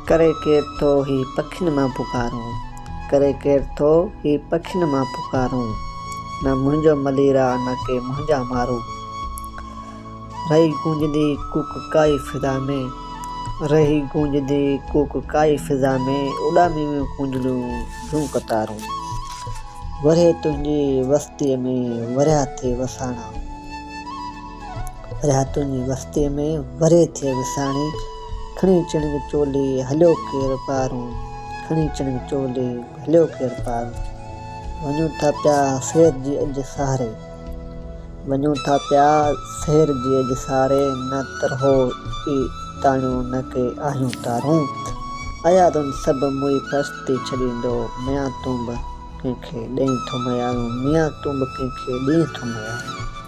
ڪري ڪير ٿو هي پکين مان پڪارون. ڪري ڪير ٿو هي پکين مان پڪارون. نه منهنجو ملير آ نه ڪي منهنجا مارو. رهي گونجندي ڪوڪ ڪائي فضا ۾. رهي گونجندي ڪوڪ ڪائي فضا ۾. اڏامي ويون ڪونجڙيون جون قطارون. ورهيه تنهنجي وستيء ۾ ورهيا ٿئي وساڻا. ورهيا تنهنجي وستيء ۾ ورهيه ٿئي وساڻي. کڻي چڻنگ چولي هليو ڪير پارون. کڻي چڻنگ چولي هليو ڪير پارون. وڃون ٿا پيا سير جي اڄ سهاري. وڃون ٿا پيا سير جي اڄ سهاري. نه ترهو ئي تاڻيون نه ڪي آهيون تارون. ايارن سڀ موئي پرستي ڇڏيندو. ميان تون به ڪنهن کي ڏئين ٿو ميارون. ميان تون به ڪنهن کي ڏئين ٿو ميارون.